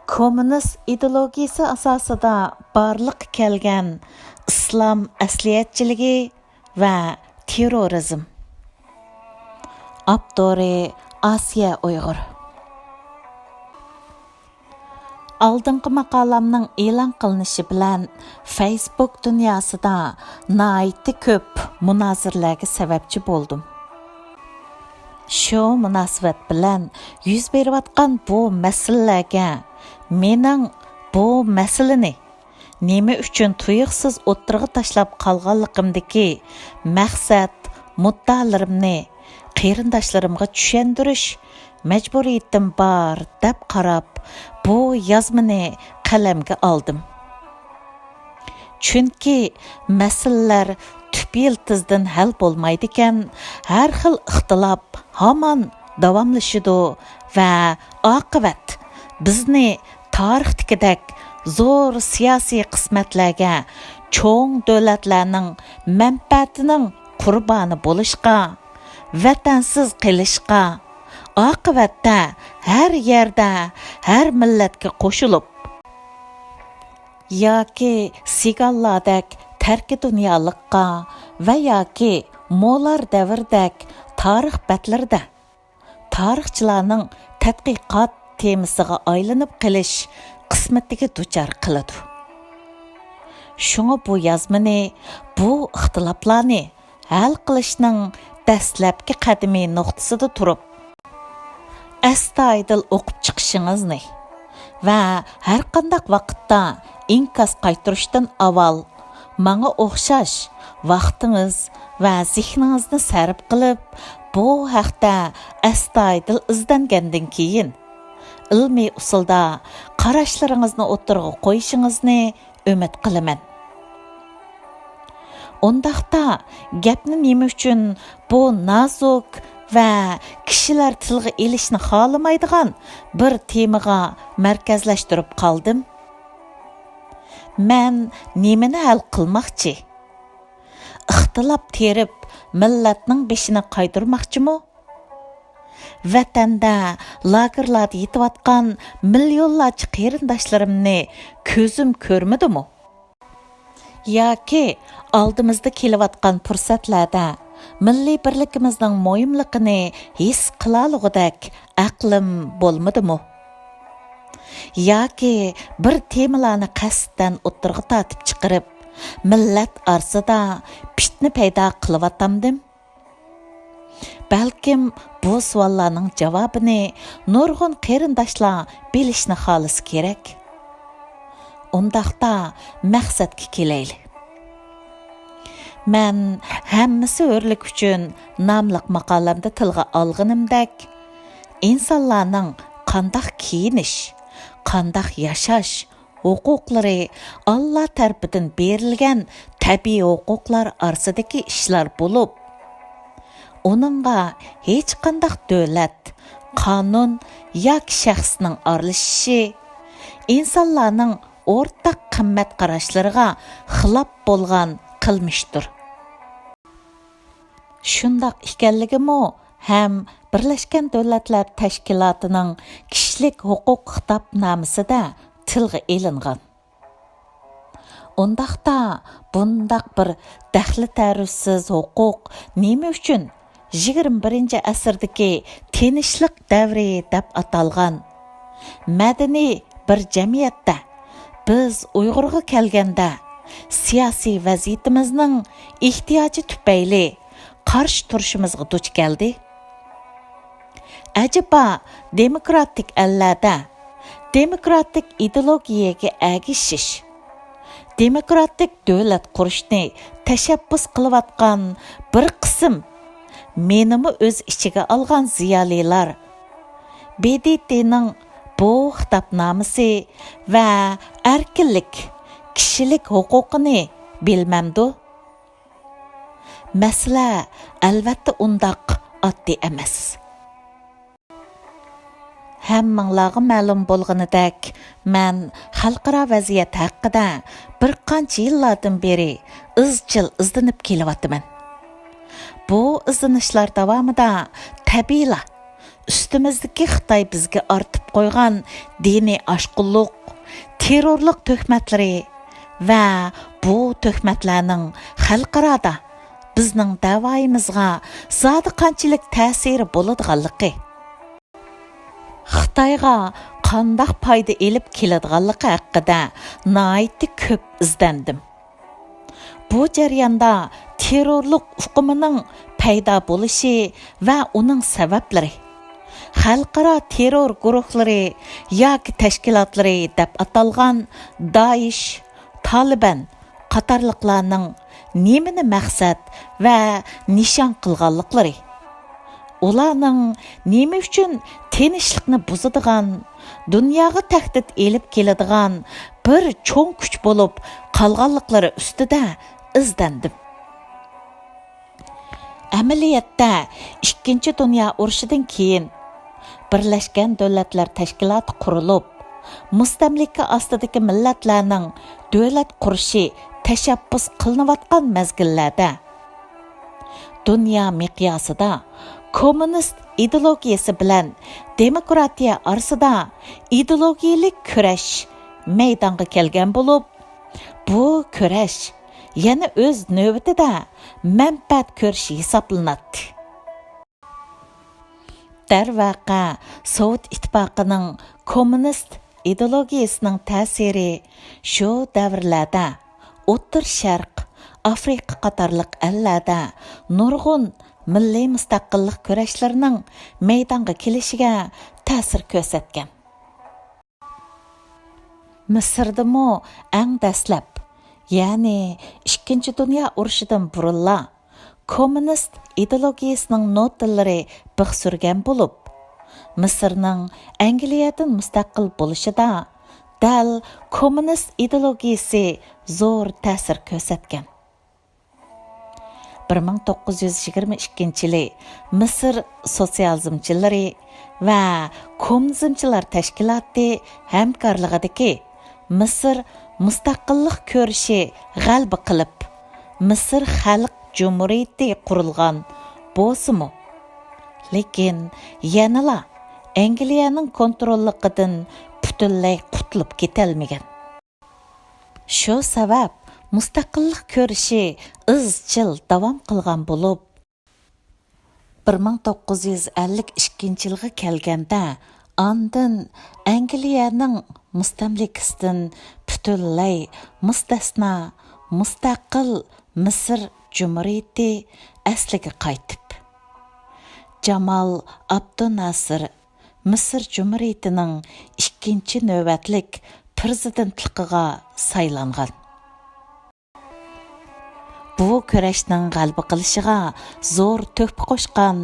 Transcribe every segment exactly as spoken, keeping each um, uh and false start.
كوممۇنىست ئىدېئولوگىيىسى ئاساسىدا بارلىققا كەلگەن ئىسلام ئەسلىيەتچىلىكى ۋە تېررورىزم. ئاپتورى: ئاسىيە ئۇيغۇر. ئالدىنقى ماقالامنىڭ ئېلان قىلىنىشى بىلەن فەيسبۇك دۇنياسىدا ناھايىتى كۆپ مۇنازىرىلەرگە سەۋەبچى بولدۇم. شۇ مۇناسىۋەت بىلەن يۈز بېرىۋاتقان بۇ مەسىلىلەرگە مېنىڭ بۇ مەسىلىنى نېمە ئۈچۈن تۇيۇقسىز ئوتتۇرىغا تاشلاپ قالغانلىقىمدىكى مەقسەت، مۇددىئالىرىمنى قېرىنداشلىرىمغا چۈشەندۈرۈش مەجبۇرىيىتىم بار دەپ قاراپ، بۇ يازمىنى قەلەمگە ئالدىم. چۈنكى مەسىلىلەر تۈپ يىلتىزىدىن ھەل بولمايدىكەن، ھەر خىل ئىختىلاپ ھامان داۋاملىشىدۇ ۋە ئاقىۋەت بىزنى تارىختىكىدەك زور سىياسىي قىسمەتلەرگە، چوڭ دۆلەتلەرنىڭ مەنپەئەتىنىڭ قۇربانى بولۇشقا، ۋەتەنسىز قېلىشقا، ئاقىۋەتتە ھەر يەردە ھەر مىللەتكە قوشۇلۇپ، ياكى سىگانلاردەك تەركى دۇنيالىققا ۋە ياكى مولار دەۋرىدەك تارىخ بەتلىرىدە تارىخچىلارنىڭ تەتقىقات تېمىسىغا ئايلىنىپ قېلىش قىسمىتىگە دۇچار قىلىدۇ. شۇڭا بۇ يازمىنى بۇ ئىختىلاپلارنى ھەل قىلىشنىڭ دەسلەپكى قەدىمىي نۇقتىسىدا تۇرۇپ، ئەستايىدىل ئوقۇپ چىقىشىڭىزنى ۋە ھەرقانداق ۋاقىتتا ئىنكاس قايتۇرۇشتىن ئاۋۋال ماڭا ئوخشاش ۋاقتىڭىز ۋە زېھنىڭىزنى سەرپ قىلىپ، بۇ ھەقتە ئەستايىدىل ئىزدەنگەندىن كېيىن، ئىلمىي ئۇسۇلدا قاراشلىرىڭىزنى ئوتتۇرىغا قويۇشىڭىزنى ئۈمىد قىلىمەن. ئۇنداقتا، گەپنى نېمە ئۈچۈن بۇ نازۇك ۋە كىشىلەر تىلغا ئېلىشنى خالىمايدىغان بىر تېمىغا مەركەزلەشتۈرۈپ قالدىم؟ مەن نېمىنى ھەل قىلماقچى؟ ئىختىلاپ تېرىپ، مىللەتنىڭ بېشىنى قايتۇرماقچىمۇ؟ ۋەتەندە لاگېرلاردا يېتىۋاتقان مىليونلارچە قېرىنداشلىرىمنى كۆزۈم كۆرمىدىمۇ؟ ياكى ئالدىمىزدا كېلىۋاتقان پۇرسەتلەردە مىللىي بىرلىكىمىزنىڭ مۇھىملىقىنى ھېس قىلالىغۇدەك ئەقلىم بولمىدىمۇ؟ ياكى بىر تېمىلارنى قەستەن ئوتتۇرىغا تارتىپ چىقىرىپ، مىللەت ئارىسىدا پىتنە پەيدا قىلىۋاتامدىم؟ بەلكىم بۇ سوئاللارنىڭ جاۋابىنى نۇرغۇن قېرىنداشلار بىلىشنى خالىسا كېرەك. ئۇنداقتا مەقسەتكە كېلەيلى. مەن ھەممىسى ھۆرلۈك ئۈچۈن ناملىق ماقالەمدە تىلغا ئالغىنىمدەك، ئىنسانلارنىڭ قانداق كىيىنىش، قانداق ياشاش، ھوقۇقلىرى ئاللا تەرىپىدىن بېرىلگەن تەبىئىي ھوقۇقلار ئارىسىدىكى ئىشلار بولۇپ، ئۇنىڭغا ھېچقانداق دۆلەت، قانۇن ياكى شەخسنىڭ ئارىلىشىشى ئىنسانلارنىڭ ئورتاق قىممەت قاراشلىرىغا خىلاپ بولغان قىلمىشتۇر. شۇنداق ئىكەنلىكىمۇ ھەم بىرلەشكەن دۆلەتلەر تەشكىلاتىنىڭ كىشىلىك ھوقۇق خىتابنامىسىدە تىلغا ئېلىنغان. ئۇنداقتا بۇنداق بىر دەخلى-تەرۇزسىز ھوقۇق نېمە ئۈچۈن يىگىرمە بىرىنچى ئەسىردىكى تىنچلىق دەۋرى دەپ ئاتالغان؟ مەدەنىي بىر جەمئىيەتتە بىز ئۇيغۇرغا كەلگەندە، سىياسىي ۋەزىيىتىمىزنىڭ ئېھتىياجى تۈپەيلى قارشى تۇرۇشىمىزغا دۇچ كەلدى. ئەجەبا دېموكراتىك ئەللەردە دېموكراتىك ئىدېئولوگىيەگە ئەگىشىش، دېموكراتىك دۆلەت قۇرۇشنى تەشەببۇس قىلىۋاتقان بىر قىسىم، مېنىمۇ ئۆز ئىچىگە ئالغان زىيالىيلار، ب د ت نىڭ بۇ خىتابنامىسى ۋە ئەركىنلىك، كىشىلىك ھوقۇقىنى بىلمەمدۇ؟ مەسىلە، ئەلۋەتتە، ئۇنداق ئاددىي ئەمەس. ھەممىڭلارغا مەلۇم بولغىنىدەك، مەن خەلقئارا ۋەزىيەت ھەققىدە بىر قانچە يىللاردىن بېرى ئىزچىل ئىزدىنىپ كېلىۋاتىمەن. بۇ ئىزدىنىشلار داۋامىدا تەبىئىيلا، ئۈستىمىزدىكى خىتاي بىزگە ئارتىپ قويغان دىنىي ئاشقۇنلۇق، تېررورلۇق تۆھمەتلىرى ۋە بۇ تۆھمەتلەرنىڭ خەلقئارادا بىزنىڭ دەۋايىمىزغا زادى قانچىلىك تەسىرى بولىدىغانلىقى، خىتايغا قانداق پايدا ئېلىپ كېلىدىغانلىقى ھەققىدە ناھايىتى كۆپ ئىزدەندىم. بۇ جەرياندا تېررورلۇق ئۇقۇمىنىڭ پەيدا بولۇشى ۋە ئۇنىڭ سەۋەبلىرى، خەلقئارا تېررور گۇرۇھلىرى ياكى تەشكىلاتلىرى دەپ ئاتالغان دائىش، تالىبان قاتارلىقلارنىڭ نېمىنى مەقسەت ۋە نىشان قىلغانلىقلىرى، ئۇلارنىڭ نېمە ئۈچۈن تىنچلىقنى بۇزىدىغان، دۇنياغا تەھدىت ئېلىپ كېلىدىغان بىر چوڭ كۈچ بولۇپ قالغانلىقلىرى ئۈستىدە ئىزدەندىم. ئەمەلىيەتتە، ئىككىنچى دۇنيا ئۇرۇشىدىن كېيىن، بىرلەشكەن دۆلەتلەر تەشكىلاتى قۇرۇلۇپ، مۇستەملىكە ئاستىدىكى مىللەتلەرنىڭ دۆلەت قۇرۇشى تەشەببۇس قىلىنىۋاتقان مەزگىللەردە، دۇنيا مىقياسىدا كوممۇنىست ئىدېئولوگىيەسى بىلەن دېموكراتىيە ئارىسىدا ئىدېئولوگىيەلىك كۈرەش مەيدانغا كەلگەن بولۇپ، بۇ كۈرەش يەنە ئۆز نۆۋىتىدە مەنپەئەت كۈرىشى ھېسابلىناتتى. دەرۋەقە، سوۋېت ئىتتىپاقىنىڭ كوممۇنىست ئىدېئولوگىيەسىنىڭ تەسىرى شۇ دەۋرلەردە ئوتتۇرا شەرق، ئافرىقا قاتارلىق ئەللەردە نۇرغۇن مىللىي مۇستەقىللىق كۈرەشلىرىنىڭ مەيدانغا كېلىشىگە تەسىر كۆرسەتكەن. مىسىردىمۇ ئەڭ دەسلەپ، يەنى ئىككىنچى دۇنيا ئۇرۇشىدىن بۇرۇنلا كوممۇنىست ئىدېئولوگىيەسىنىڭ نوتىلىرى بىخ سۈرگەن بولۇپ، مىسىرنىڭ ئەنگلىيەدىن مۇستەقىل بولۇشىدا دەل كوممۇنىست ئىدېئولوگىيەسى زور تەسىر كۆرسەتكەن. بىر مىڭ توققۇز يۈز يىگىرمە ئىككىنچى يىلى مىسىر سوتسىيالىزمچىلىرى ۋە كوممۇنىزمچىلار تەشكىلاتى ھەمكارلىقىدىكى مىسىر مۇستەقىللىق كۈرىشى غەلىبە قىلىپ، مىسىر خەلق جۇمھۇرىيىتى قۇرۇلغان بولسىمۇ، لېكىن يەنىلا ئەنگلىيەنىڭ كونتروللۇقىدىن پۈتۈنلەي قۇتۇلۇپ كېتەلمىگەن. شۇ سەۋەب مۇستەقىللىق كۈرىشى ئىزچىل داۋام قىلغان بولۇپ، بىر مىڭ توققۇز يۈز ئەللىك ئىككىنچى يىلغا كەلگەندە، ئاندىن ئەنگلىيەنىڭ مۇستەملىكىسىدىن پۈتۈنلەي مۇستەسنا، مۇستەقىل مىسىر جۇمھۇرىيىتى ئەسلىگە قايتىپ، جامال ئابدۇناسىر مىسىر جۇمھۇرىيىتىنىڭ ئىككىنچى نۆۋەتلىك پىرېزىدېنتلىقىغا سايلانغان. بۇ كۈرەشنىڭ غەلىبە قىلىشىغا زور تۆھپە قوشقان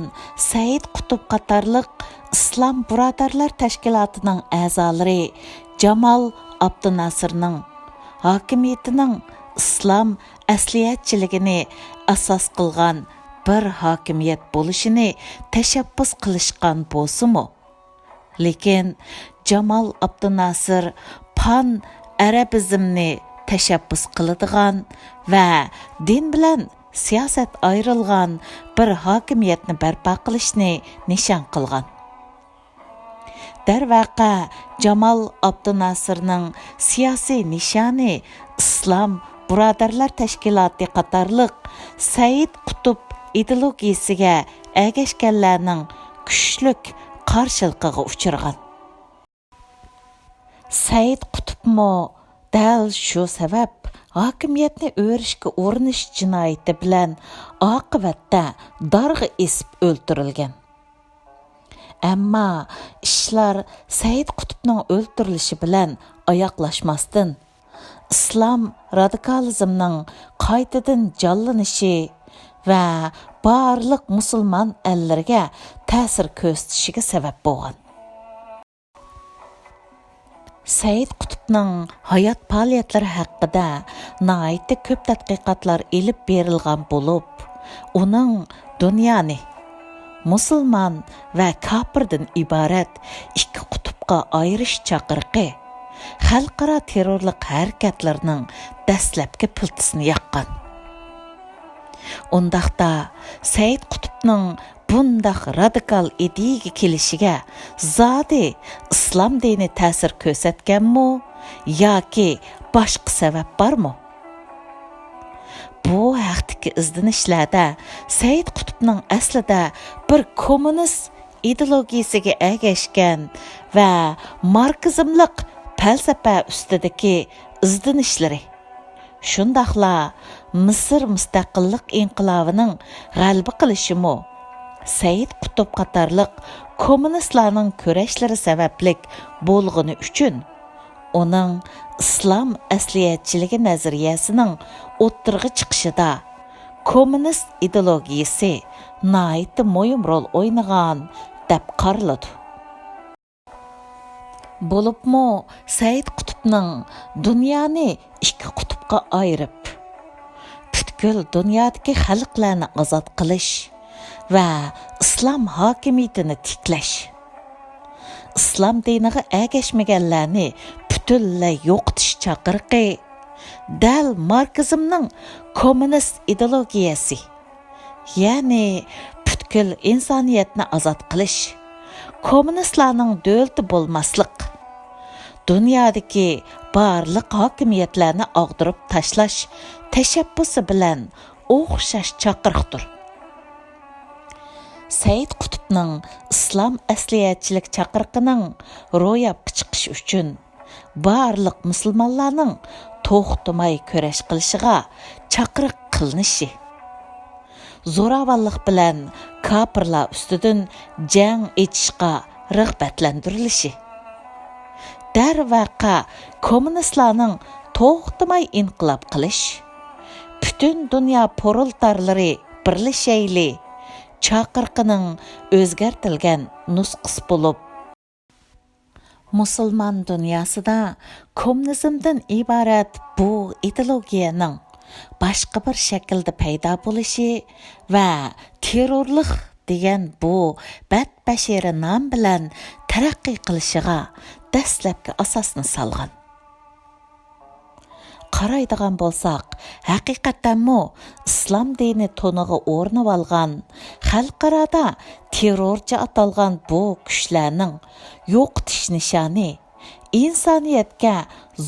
سەئىد قۇتۇپ قاتارلىق ئىسلام بۇرادەرلەر تەشكىلاتىنىڭ ئەزالىرى جامال ئابدۇناسىرنىڭ ھاكىمىيىتىنىڭ ئىسلام ئەسلىھەچىلىكىنى ئاساس قىلغان بىر ھاكىمىيەت بولۇشىنى تەشەببۇس قىلىشقان بولسىمۇ، لېكىن جامال ئابدۇناسىر پان ئەرەبىزمنى تەشەببۇس قىلىدىغان ۋە دىن بىلەن سىياسەت ئايرىلغان بىر ھاكىمىيەتنى بەرپا قىلىشنى نىشان قىلغان. دەرۋەقە، جامال ئابدۇناسىرنىڭ سىياسىي نىشانى ئىسلام بۇرادەرلەر تەشكىلاتى قاتارلىق سەئىد قۇتۇپ ئىدېئولوگىيىسىگە ئەگەشكەنلەرنىڭ كۈچلۈك قارشىلىقىغا ئۇچرىغان. سەئىد قۇتۇپمۇ دەل شۇ سەۋەب ھاكىمىيەتنى ئۆرۈشكە ئۇرۇنۇش جىنايىتى بىلەن ئاقىۋەتتە دارغا ئېسىپ ئۆلتۈرۈلگەن. ئەمما ئىشلار سەئىد قۇتۇپنىڭ ئۆلتۈرۈلۈشى بىلەن ئاياغلاشماستىن، ئىسلام رادىكالىزمنىڭ قايتىدىن جانلىنىشى ۋە بارلىق مۇسۇلمان ئەللىرىگە تەسىر كۆرسىتىشىگە سەۋەب بولغان. سەئىد قۇتۇپنىڭ ھايات پائالىيەتلىرى ھەققىدە ناھايىتى كۆپ تەتقىقاتلار ئېلىپ بېرىلغان بولۇپ، ئۇنىڭ دۇنيانى مۇسۇلمان ۋە كاپىردىن ئىبارەت ئىككى قۇتۇپقا ئايرىش چاقىرىقى خەلقئارا تېررورلۇق ھەرىكەتلىرىنىڭ دەسلەپكى پىلتىسىنى ياققان. ئۇنداقتا، سەئىد قۇتۇپنىڭ بۇنداق رادىكال ئىدىيەگە كېلىشىگە زادى ئىسلام دىنى تەسىر كۆرسەتكەنمۇ ياكى باشقا سەۋەب بارمۇ؟ بۇ ھەقتىكى ئىزدىنىشلەردە سەيىد قۇتۇپنىڭ ئەسلىدە بىر كوممۇنىست ئىدېئولوگىيىسىگە ئەگەشكەن ۋە ماركسىزملىق پەلسەپە ئۈستىدىكى ئىزدىنىشلىرى، شۇنداقلا مىسىر مۇستەقىللىق ئىنقىلابىنىڭ غەلىبە قىلىشىمۇ سەيىد قۇتۇپ قاتارلىق كوممۇنىستلارنىڭ كۈرەشلىرى سەۋەبلىك بولغىنى ئۈچۈن، ئۇنىڭ ئىسلام ئەسلىيەتچىلىكى نەزەرىيەسىنىڭ ئوتتۇرىغا چىقىشىدا كوممۇنىست ئىدېئولوگىيىسى ناھايىتى مۇھىم رول ئوينىغان دەپ قارىلىدۇ. بولۇپمۇ سەيىد قۇتۇپنىڭ دۇنيانى ئىككى قۇتۇپقا ئايرىپ، پۈتكۈل دۇنيادىكى خەلقلەرنى ئازاد قىلىش ۋە ئىسلام ھاكىمىيىتىنى تىكلەش، ئىسلام دىنىغا ئەگەشمىگەنلەرنى پۈتۈنلەي يوقىتىش چاقىرىقى دەل ماركسىزمنىڭ كوممۇنىست ئىدېئولوگىيەسى، يەنى پۈتكۈل ئىنسانىيەتنى ئازاد قىلىش، كوممۇنىستلارنىڭ دۆلىتى بولماسلىق، دۇنيادىكى بارلىق ھاكىمىيەتلەرنى ئاغدۇرۇپ تاشلاش تەشەببۇسى بىلەن ئوخشاش چاقىرىقتۇر. سەيىد قۇتۇپنىڭ ئىسلام ئەسلىيەتچىلىك چاقىرىقىنىڭ روياپقا چىقىشى ئۈچۈن، بارلىق مۇسۇلمانلارنىڭ توختىماي كۈرەش قىلىشىغا چاقىرىق قىلىنىشى، زوراۋانلىق بىلەن كاپىرلار ئۈستىدىن جەڭ ئېچىشقا رىغبەتلەندۈرۈلۈشى، دەرۋەقە، كوممۇنىستلارنىڭ توختىماي ئىنقىلاب قىلىش، پۈتۈن دۇنيا پرولېتارلىرى بىرلىشەيلى چاقىرىقىنىڭ ئۆزگەرتىلگەن نۇسخىسى بولۇپ، مۇسۇلمان دۇنياسىدا كوممۇنىزمدىن ئىبارەت بۇ ئىدېئولوگىيەنىڭ باشقا بىر شەكىلدە پەيدا بولۇشى ۋە تېررورلۇق دېگەن بۇ بەتبەشىرە نام بىلەن تەرەققىي قىلىشىغا دەسلەپكى ئاساسنى سالغان. قارايدىغان بولساق، ھەقىقەتەنمۇ ئىسلام دىنى تونىغا ئورىنىۋالغان، خەلقئارادا تېررورچى ئاتالغان بۇ كۈچلەرنىڭ يوقىتىش نىشانى ئىنسانىيەتكە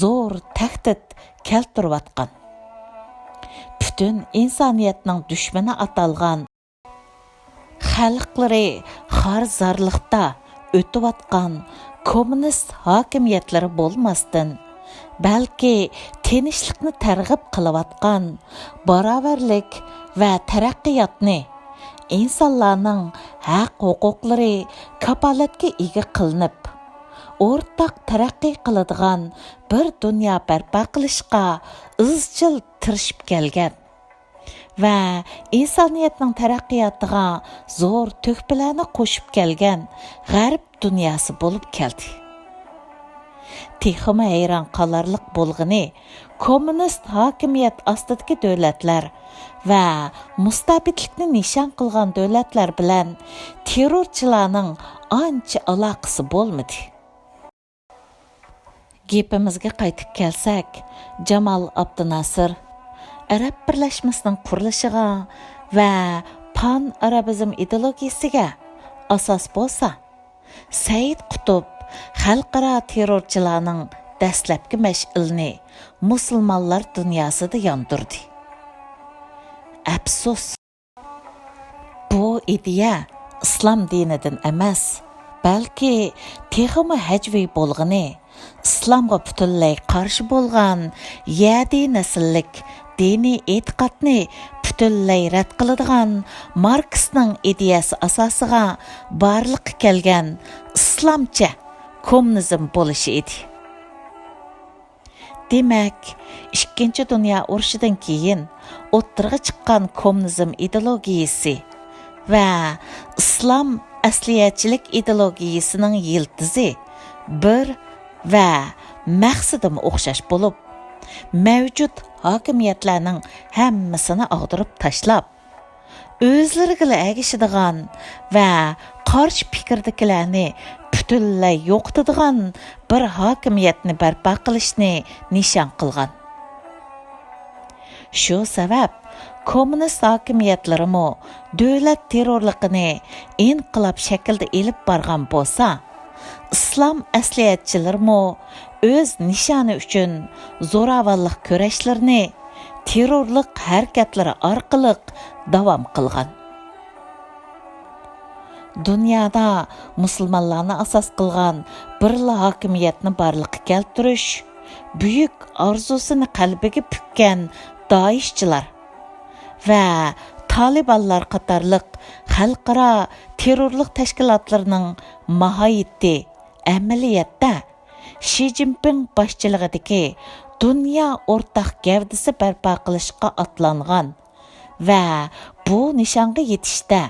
زور تەھدىت كەلتۈرۈۋاتقان، پۈتۈن ئىنسانىيەتنىڭ دۈشمىنى ئاتالغان، خەلقلىرى خار-زارلىقتا ئۆتۈۋاتقان كوممۇنىست ھاكىمىيەتلىرى بولماستىن، بەلكى تىنچلىقنى تەرغىب قىلىۋاتقان، باراۋەرلىك ۋە تەرەققىياتنى، ئىنسانلارنىڭ ھەق-ھوقۇقلىرى كاپالەتكە ئىگە قىلىنىپ، ئورتاق تەرەققىي قىلىدىغان بىر دۇنيا بەرپا قىلىشقا ئىزچىل تىرىشىپ كەلگەن ۋە ئىنسانىيەتنىڭ تەرەققىياتىغا زور تۆھپىلەرنى قوشۇپ كەلگەن غەرب دۇنياسى بولۇپ كەلدى. تېخىمۇ ھەيران قالارلىق بولغىنى، كوممۇنىست ھاكىمىيەت ئاستىدىكى دۆلەتلەر ۋە مۇستەبىتلىكنى نىشان قىلغان دۆلەتلەر بىلەن تېررورچىلارنىڭ ئانچە ئالاقىسى بولمىدى. گېپىمىزگە قايتىپ كەلسەك، جامال ئابدۇناسىر ئەرەب بىرلەشمىسىنىڭ قۇرۇلۇشىغا ۋە پان ئارابىزم ئىدېئولوگىيىسىگە ئاساس بولسا، سەيىد قۇتۇپ خەلقئارا تېررورچىلارنىڭ دەسلەپكى مەشئىلىنى مۇسۇلمانلار دۇنياسىدا ياندۇردى. ئەپسۇس! بۇ ئىدىيە ئىسلام دىنىدىن ئەمەس، بەلكى تېخىمۇ ھەجۋىي بولغىنى، ئىسلامغا پۈتۈنلەي قارشى بولغان يەدى نەسىللىك دىنىي ئېتىقادنى پۈتۈنلەي رەت قىلىدىغان ماركسنىڭ ئىدىيەسى ئاساسىغا بارلىققا كەلگەن ئىسلامچە كوممۇنىزم بولۇشى ئىدى. دېمەك، ئىككىنچى دۇنيا ئۇرۇشىدىن كېيىن ئوتتۇرىغا چىققان كوممۇنىزم ئىدېئولوگىيىسى ۋە ئىسلام ئەسلىيەتچىلىك ئىدېئولوگىيىسىنىڭ يىلتىزى بىر ۋە مەقسىتىمۇ ئوخشاش بولۇپ، مەۋجۇت ھاكىمىيەتلەرنىڭ ھەممىسىنى ئاغدۇرۇپ تاشلاپ، ئۆزلىرىگىلا ئەگىشىدىغان ۋە قارشى پىكىردىكىلەرنى پۈتۈنلەي يوقىتىدىغان بىر ھاكىمىيەتنى بەرپا قىلىشنى نىشان قىلغان. شۇ سەۋەب، كوممۇنىست ھاكىمىيەتلىرىمۇ دۆلەت تېررورلۇقىنى ئىنقىلاب شەكلىدە ئېلىپ بارغان بولسا، ئىسلام ئەسلىھەتچىلىرىمۇ ئۆز نىشانى ئۈچۈن زوراۋانلىق كۈرەشلىرىنى تېررورلۇق ھەرىكەتلىرى ئارقىلىق داۋام قىلغان. دۇنيادا مۇسۇلمانلارنى ئاساس قىلغان بىرلا ھاكىمىيەتنى بارلىققا كەلتۈرۈش بۈيۈك ئارزۇسىنى قەلبىگە پۈككەن دائىشچىلار ۋە تالىبانلار قاتارلىق خەلقئارا تېررورلۇق تەشكىلاتلىرىنىڭ ماھىيىتى ئەمەلىيەتتە شى جىنپىڭ باشچىلىقىدىكى دۇنيا ئورتاق گەۋدىسى بەرپا قىلىشقا ئاتلانغان ۋە بۇ نىشانغا يېتىشتە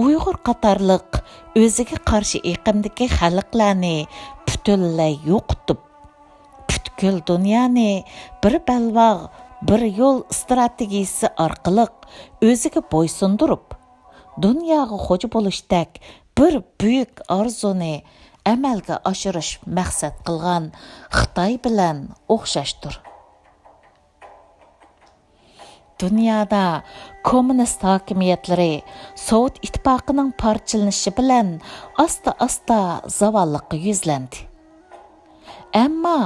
ئۇيغۇر قاتارلىق ئۆزىگە قارشى ئېقىمدىكى خەلقلەرنى پۈتۈنلەي يوقىتىپ، پۈتكۈل دۇنيانى بىر بەلباغ، بىر يول ئىستراتېگىيىسى ئارقىلىق ئۆزىگە بويسۇندۇرۇپ، دۇنياغا خوجا بولۇشتەك بىر بۈيۈك ئارزۇنى ئەمەلگە ئاشۇرۇش مەقسەت قىلغان خىتاي بىلەن ئوخشاشتۇر. دۇنيادا كوممۇنىست ھاكىمىيەتلىرى سوۋېت ئىتتىپاقىنىڭ پارچىلىنىشى بىلەن ئاستا-ئاستا زاۋاللىققا يۈزلەندى. ئەمما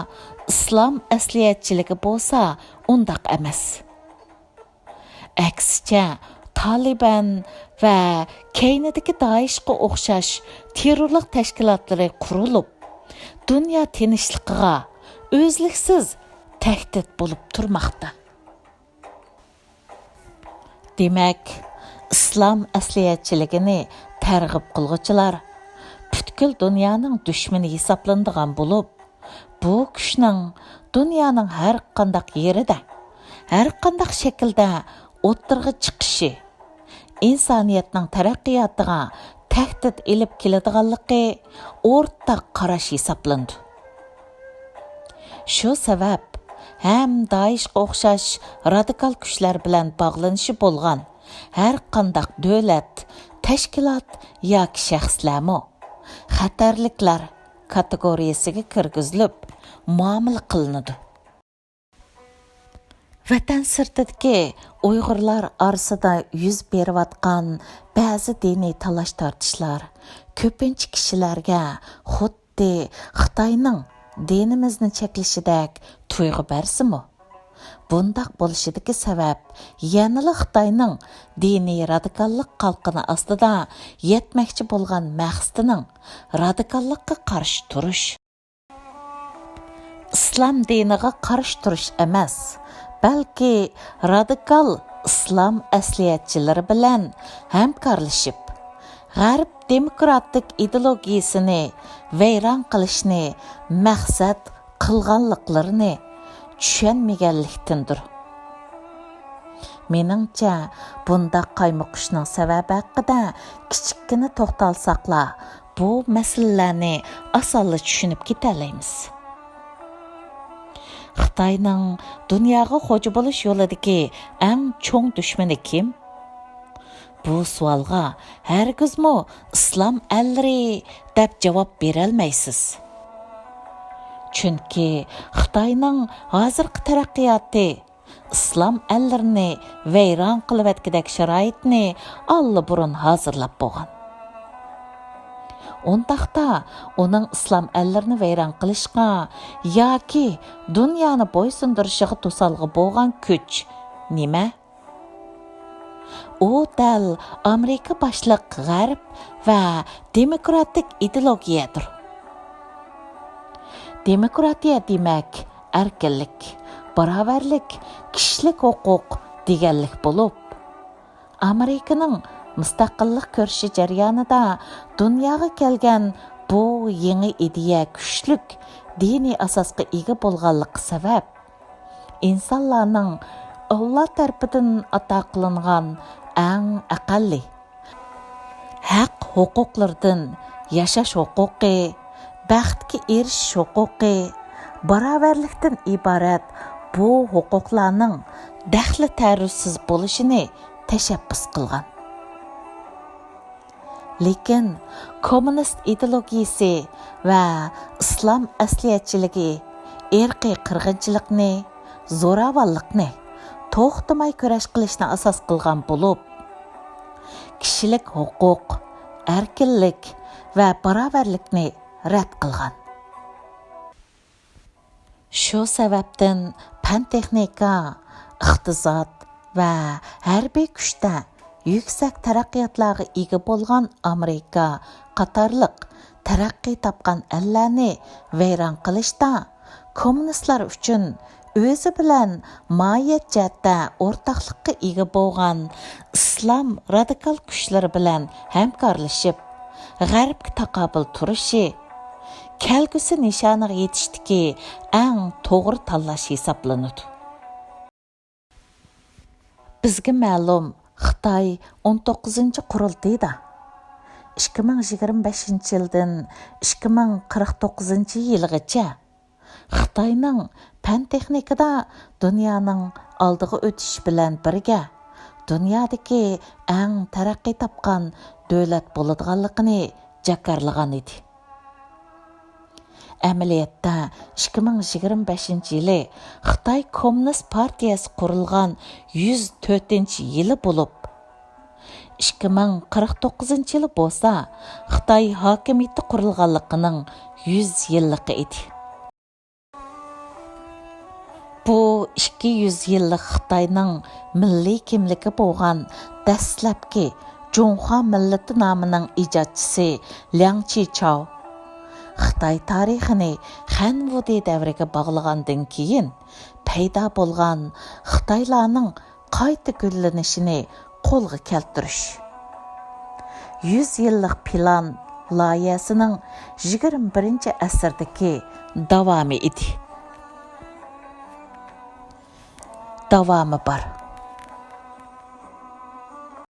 ئىسلام ئەسلىھەتچىلىكى بولسا ئۇنداق ئەمەس. ئەكسىچە، تالىبان ۋە كەينىدىكى دائىشقا ئوخشاش تېررورلۇق تەشكىلاتلىرى قۇرۇلۇپ، دۇنيا تىنچلىقىغا ئۈزلۈكسىز تەھدىت بولۇپ تۇرماقتا. دېمەك، ئىسلام ئەسلىھەتچىلىكىنى تەرغىب قىلغۇچىلار پۈتكۈل دۇنيانىڭ دۈشمىنى ھېسابلىنىدىغان بولۇپ، بۇ كۈچنىڭ دۇنيانىڭ ھەر قانداق يېرىدە، ھەر قانداق شەكىلدە ئوتتۇرىغا چىقىشى، ئىنسانىيەتنىڭ تەرەققىياتىغا تەھدىت ئېلىپ كېلىدىغانلىقى ئورتاق قاراش ھېسابلىنىدۇ. شۇ سەۋەب، ھەم دائىشقا ئوخشاش رادىكال كۈچلەر بىلەن باغلىنىشى بولغان ھەر قانداق دۆلەت، تەشكىلات ياكى شەخسلەرمۇ خەتەرلىكلەر كاتېگورىيەسىگە كىرگۈزۈلۈپ مۇئامىلە قىلىنىدۇ. ۋەتەن سىرتىدىكى ئۇيغۇرلار ئارىسىدا يۈز بېرىۋاتقان بەزى دىنىي تالاش-تارتىشلار كۆپىنچە كىشىلەرگە خۇددى خىتاينىڭ دىنىمىزنى چەكلىشىدەك تۇيغۇ بەرسىمۇ، بۇنداق بولۇشىدىكى سەۋەب يەنىلا خىتاينىڭ دىنىي رادىكاللىق قالقىنى ئاستىدا يەتمەكچى بولغان مەقسىتىنىڭ رادىكاللىققا قارشى تۇرۇش. ئىسلام دىنىغا قارشى تۇرۇش ئەمەس، بەلكى رادىكال ئىسلام ئەسلىھەتچىلىرى بىلەن ھەمكارلىشىپ، غەرب دېموكراتىك ئىدېئولوگىيىسىنى ۋەيران قىلىشنى مەقسەت قىلغانلىقلىرىنى چۈشەنمىگەنلىكتىندۇر. مېنىڭچە، بۇنداق قايمۇقۇشنىڭ سەۋەبى ھەققىدە كىچىككىنە توختالساقلا، بۇ مەسىلىلەرنى ئاسانلا چۈشىنىپ كېتەلەيمىز. خىتاينىڭ دۇنياغا خوجا بولۇش يولىدىكى ئەڭ چوڭ دۈشمىنى كىم؟ بۇ سوئالغا ھەرگىزمۇ ئىسلام ئەللىرى دەپ جاۋاب بېرەلمەيسىز. چۈنكى خىتاينىڭ ھازىرقى تەرەققىياتى ئىسلام ئەللىرىنى ۋەيران قىلىۋەتكۈدەك شارائىتنى ئاللىبۇرۇن ھازىرلاپ بولغان. ئۇنداقتا ئۇنىڭ ئىسلام ئەللىرىنى ۋەيران قىلىشقا ياكى دۇنيانى بويسۇندۇرۇشىغا توسالغۇ بولغان كۈچ نېمە؟ ئۇ دەل ئامېرىكا باشلىق غەرب ۋە دېموكراتىك ئىدېئولوگىيەدۇر. دېموكراتىيە دېمەك، ئەركىنلىك، باراۋەرلىك، كىشىلىك ھوقۇق دېگەنلىك بولۇپ، ئامېرىكىنىڭ مۇستەقىللىق كۈرىشى جەريانىدا دۇنياغا كەلگەن بۇ يېڭى ئىدىيە كۈچلۈك دىنىي ئاساسقا ئىگە بولغانلىقى سەۋەب، ئىنسانلارنىڭ ئاللا تەرىپىدىن ئاتا قىلىنغان ئەڭ ئەقەللىي ھەق ھوقۇقلىرىدىن ياشاش ھوقۇقى، بەختكە ئېرىشىش ھوقۇقى، باراۋەرلىكتىن ئىبارەت بۇ ھوقۇقلارنىڭ دەخلى-تەرۇزسىز بولۇشىنى تەشەببۇس قىلغان. لېكىن كوممۇنىست ئىدېئولوگىيىسى ۋە ئىسلام ئەسلىھەتچىلىكى ئىرقىي قىرغىنچىلىقنى، زوراۋانلىقنى، توختىماي كۈرەش قىلىشنى ئاساس قىلغان بولۇپ، كىشىلىك ھوقۇق، ئەركىنلىك ۋە باراۋەرلىكنى رەت قىلغان. شۇ سەۋەبتىن پەن-تېخنىكا، ئىقتىساد ۋە ھەربىي كۈچتە يۈكسەك تەرەققىياتلارغا ئىگە بولغان ئامېرىكا قاتارلىق تەرەققىي تاپقان ئەللەرنى ۋەيران قىلىشتا كوممۇنىستلار ئۈچۈن ئۆزى بىلەن ماھىيەت جەھەتتە ئورتاقلىققا ئىگە بولغان ئىسلام رادىكال كۈچلىرى بىلەن ھەمكارلىشىپ، غەربكە تاقابىل تۇرۇشى، كەلگۈسى نىشانىغا يېتىشتىكى ئەڭ توغرا تاللاش ھېسابلىنىدۇ. بىزگە مەلۇم، خىتاي ئون توققۇزىنچى قۇرۇلتىيىدا، ئىككى مىڭ يىگىرمە بەشىنچى يىلدىن ئىككى مىڭ قىرىق توققۇزىنچى يىلغىچە خىتاينىڭ پەن-تېخنىكىدا دۇنيانىڭ ئالدىغا ئۆتۈشى بىلەن بىرگە، دۇنيادىكى ئەڭ تەرەققىي تاپقان دۆلەت بولىدىغانلىقىنى جاكارلىغان ئىدى. ئەمەلىيەتتە، ئىككى مىڭ يىگىرمە بەشىنچى يىلى خىتاي كوممۇنىست پارتىيەسى قۇرۇلغان يۈز تۆتىنچى يىلى بولۇپ، ئىككى مىڭ قىرىق توققۇزىنچى يىلى بولسا خىتاي ھاكىمىيىتى قۇرۇلغانلىقىنىڭ يۈز يىللىقى ئىدى. بۇ ئىككى يۈز يىللىق خىتاينىڭ مىللىي كىملىكى بولغان دەسلەپكى جۇڭخۇا مىللىتى نامىنىڭ ئىجادچىسى لياڭ چىچاۋ خىتاي تارىخىنى خەن ۋۇدى دەۋرىگە باغلىغاندىن كېيىن پەيدا بولغان خىتايلارنىڭ قايتا گۈللىنىشىنى قولغا كەلتۈرۈش. يۈز يىللىق پىلان لايىھەسىنىڭ يىگىرمە بىرىنچى ئەسىردىكى داۋامى ئىدى. داۋامى بار.